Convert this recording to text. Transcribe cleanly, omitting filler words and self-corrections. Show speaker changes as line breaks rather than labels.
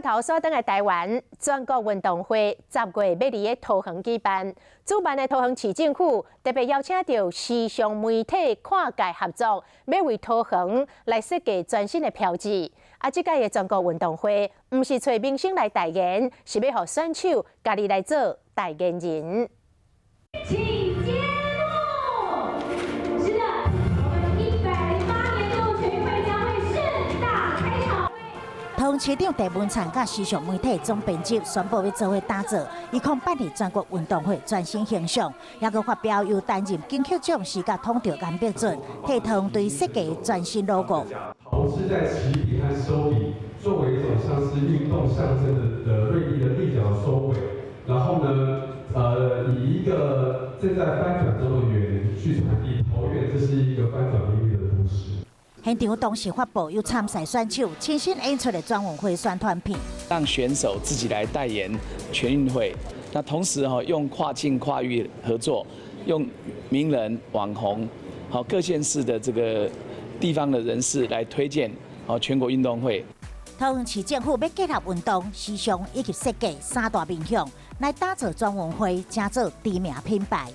頭煞轉來台灣，全國運動會10月欲佇咧桃園舉辦，主辦的桃園市政府特別邀請著時尚媒體跨界合作，欲為桃園來設計全新的標誌。啊，這屆的全國運動會毋是揣明星來代言，是欲予選手家己來做代言人。
請揭幕。是的，我們108年度全運會將會盛大開場。
桃園市長鄭文燦佮時尚媒體總編輯宣布欲做伙打造2008年全國運動會全新形象，也閣發表由擔任金曲獎視覺統籌顏碧准替桃園隊設計全新 logo。
桃是在起筆和收筆，作為一種像是運動象徵的銳利的利角收尾，然後呢，以一個正在翻轉中的圓去傳遞桃園，這是一個翻轉命運的故事。
現場同時發布由參賽選手親身演出的全運會宣傳片，
讓選手自己來代言全運會。那同時哈，用跨境跨域合作，用名人網紅，好各縣市的這個地方的人士來推薦好全國運動會。
桃園市政府欲結合運動、時尚以及設計三大面向，來打造全運會，成做知名品牌。